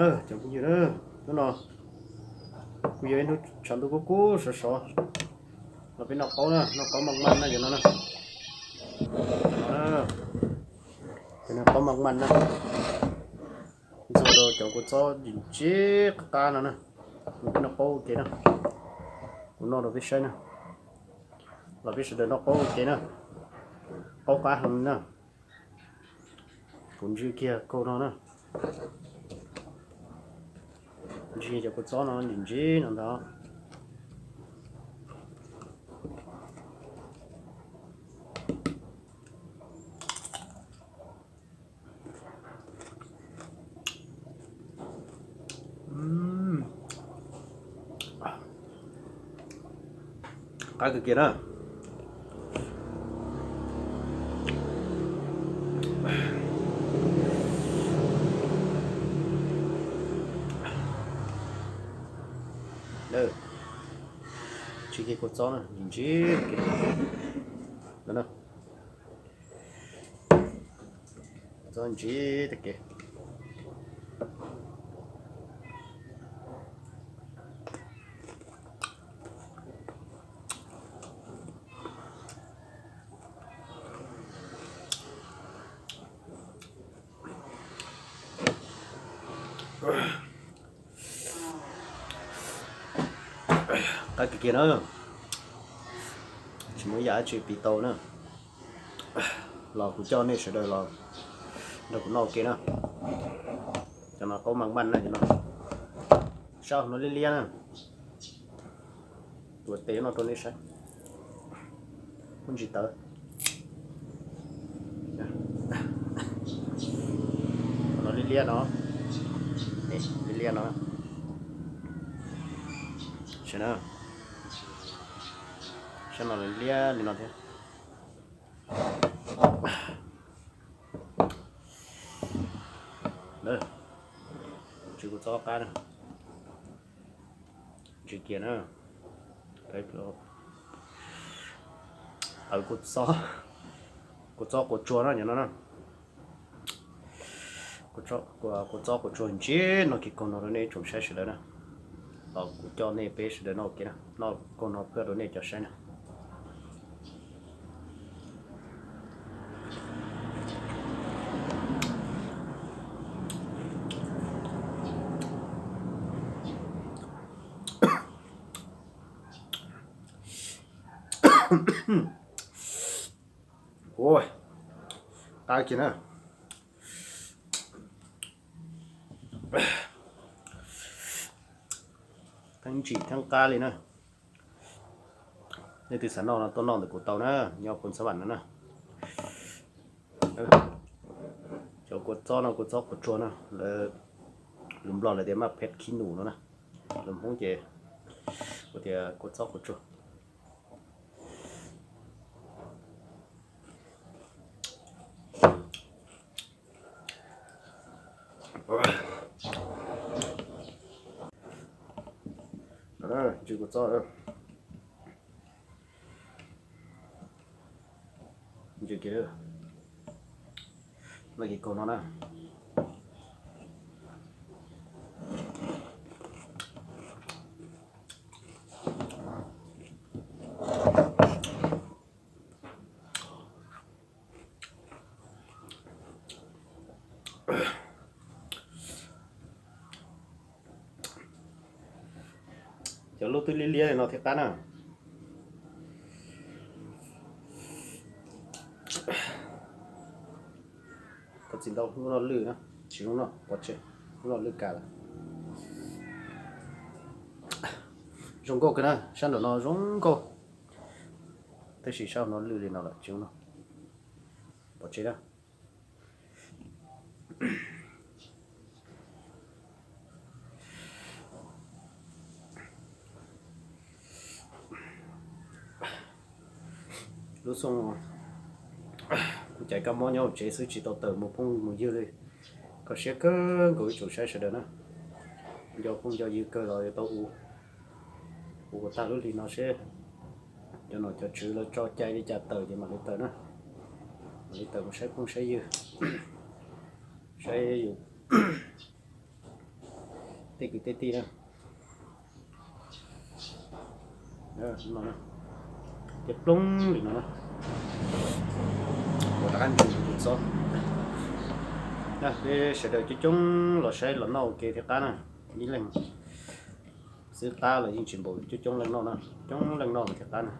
Cov phooj ywg na, hnub no kuj yog ib hnub tshav ntuj kub kub sov sov, los peb noj qaub na, noj qaub maj maj na cov no na. Cov no qaub maj maj na, ntxuag rau cov kua txob ntsim ntsim qab qab no na. Peb noj qaub ua ke na, kuv noj rau peb saib na, los peb sawv daws noj qaub ua ke na, qaub qab heev na. Kuv ntsia kiag kauj no na, ntsia cov kua txob no ntsim ntsim no ntag. Qab kawg kiag na. Ntsia kiag kua txob na, ntsim ntsim kiag. Txob ntsim tag kev. Qab kawg kiag na, tsis muaj yam dab tsi piv tau na. Los kuv coj nej sawv daws los nrog kuv noj ua ke na. Cov no qaub maj maj na, cov no sab hauv no liab liab na. Tuav tes no rau nej saib, muaj ntsis tawv. No liab liab no, liab liab no, sab no liab li no thiab. Ntsis kua txob qab na, ntsis kiag na. Tawv kua txob, kua txob kua tsuag no, no na. Kua txob kua tsuag ntsim no kiag kauj no rau nej tsoom saib sawv daws na. Los kuv coj nej peb sawv daws noj ua ke na, noj kauj no phaj rau nej cov saib na. Ua, qab kiag na. Theej ntsim theej qab li na. Nej twg xav noj no tuaj noj ntawm kuv tau na, nyob Phoos Xab Vam no na. Cov kua txob no kua txob kua tsuag no, lus Nplog lawv tias maj phem khib nus no na, lus Hmoob ces tias kua txob kua tsuag. Ntsis kua txob, ntsis kiag, noj kiag kauj no na. Cov lub twb liab liab li no thiaj qab na. Koj txiv ntau, lub no lwj na, tsis zoo noj, pov tseg, lub no lwj kawg lawm. Zoo nkauj kawg na, sab nraum no zoo nkauj, tab sis sab no lwj li no lawm tsis zoo noj, pov tseg na. Lub xyoo kuv caiv kab mob nyob hauv tsev xwb tsis tau tawm mus phooj mus ywg li. Kho siab kawg nkaus ib tsoom saib sawv daws na. Nco phooj nco ywg kawg los yuav tau ua, ua kom tag lub hli no seb cov nom cov tswv lawv tso cai li cas tawm ces mam li tawm na. Mam li tawm mus saib phooj saib ywg, saib yus Tej kwv tej tij na, no, tias ploog li no na, ua rov qab ntsws kuv txob. Peb sawv daws coob coob los saib los noj ua ke thiab qab na. Ib leeg xwb qab los yeej tsis npaum, coob coob leej noj na, coob leej noj thiab qab na.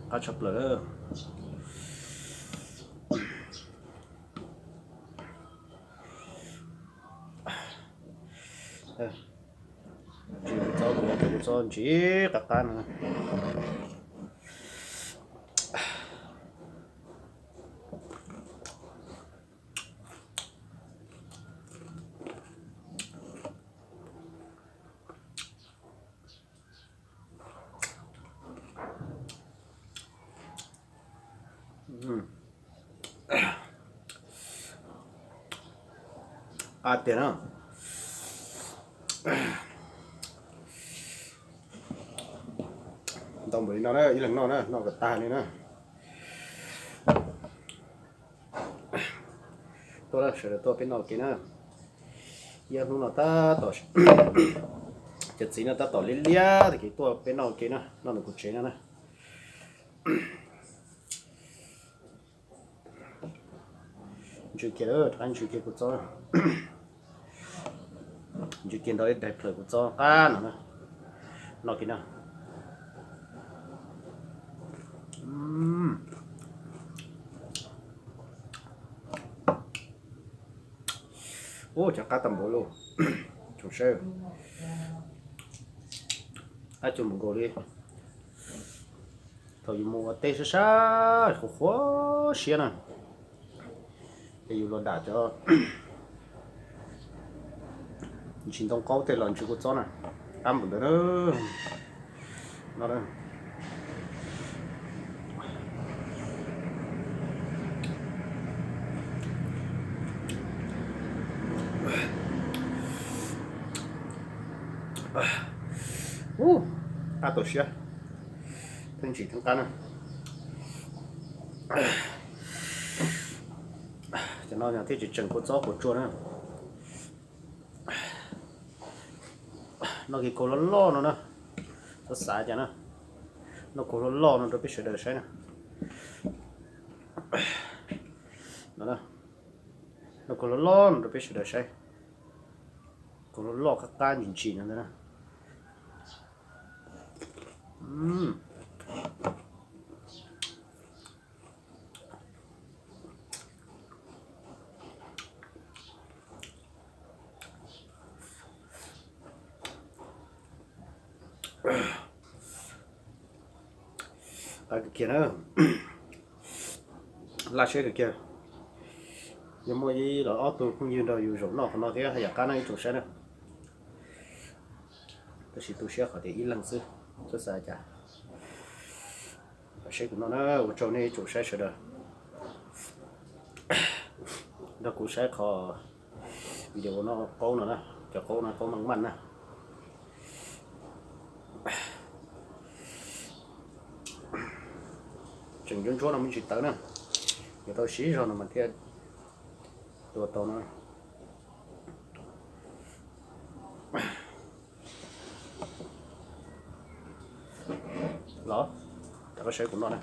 Qab tshaj plaws. Ntsws kuv txob, kuv txob ntsws qab qab no. Qab tiag na. Ntau npaum li no na, ib leeg noj na, noj kom tag li na. Tuaj, sawv daws tuaj peb noj ua ke na. Ib hnub no tab tom, cov txiv no tab tom liab liab tag kis tuaj peb noj ua ke na, noj nws kuv tsev no na. Ntsws kiag, rov qab ntsws kiag kuv txob. Ntsws kiag nrog ib daig plawv kuv txob qab no na. Noj kiag na. Ub, cov qab tag npaum li. Tsoom saib, qab cuag npaum nkaus li thaum yus mus ua teb sab sab qhuav qhuav siab na, ces yus los dam cov ntsis ntoo qaub tej los ntsws kuv txob na, qab npaum ntawd na. No, ub, qab tau siab, thawj ntsis thawj qab na. Cov no thiaj tsis tseem kua txob kua tsuag na. Noj kiag kaus loj loj no na, txhob xav cas na. Noj kaus loj loj no rau peb sawv daws saib na. No, noj kaus loj loj no rau peb sawv daws saib. Kaus loj loj qab qab ntsim ntsim no ntag na. Qab kawg kiag na, laj siab kawg kiag. Yog muaj ib los ob tug phooj ywg nrog yus zaum noj qhov no thiab haj yam qab na ib tsoom saib na. Tab sis tu siab qhov tias ib leeg xwb, txhob xav cas. Saib kuv noj na, ua tsaug nej ib tsoom saib sawv daws nrog kuv saib qhov video no qaub no na, cov qaub no qaub maj maj na. Tseem ntsuab ntsuab no me ntsis tawv na, yuav tau siv zog no mas thiaj tua tau no. Los, rov qab saib kuv noj na.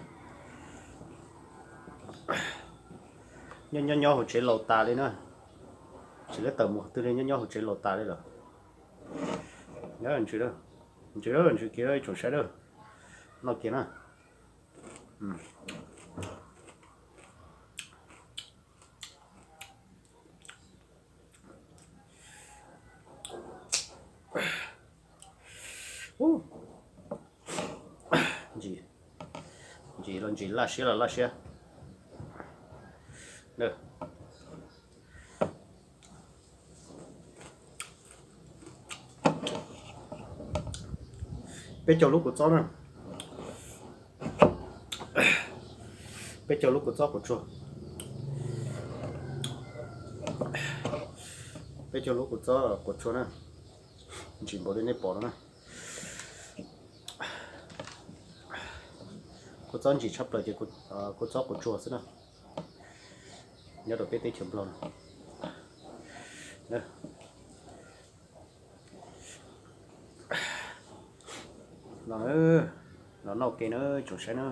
Nyob nyob nyob hauv tsev laus tas li na. Tsis lab tawm mus twg li, nyob nyob hauv tsev laus tas li lawm. Ntsws, ntsws, ntsws kiag ib tsoom saib, noj kiag na. Ntsis, ntsis los ntsis, laj siab los laj siab. Peb caug lub kua txob na. Peb caug lub kua txob kua tsuag. Peb cov lub kua txob quav tsuag na, ntsim npaum li nej pom no na. Kua txob ntsim tshaj plaws ces kua txob quav tsuag xwb na, nyob rau peb teb chaws Nplog no. No, los noj ke na, tsoom saib na.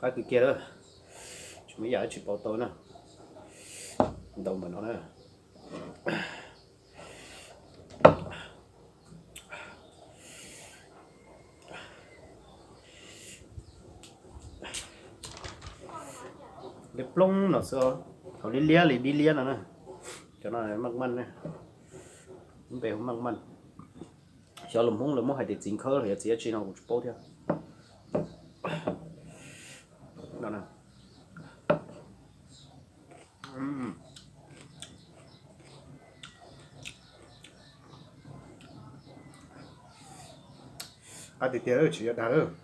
Qab kawg kiag lawm, tsis muaj ib yam tsis pauv tau na. Ntau npaum no na. Dib ploog no xwb, thaum liab liab li dib liab no na. Cov no maj maj ne, lub npe hu maj maj. Xyov lus Hmoob lawv muab hais tias txiv nkhawb los yog txiv dab tsi no kuv tsis paub thiab. Qab tiag tiag, tsis yog dag.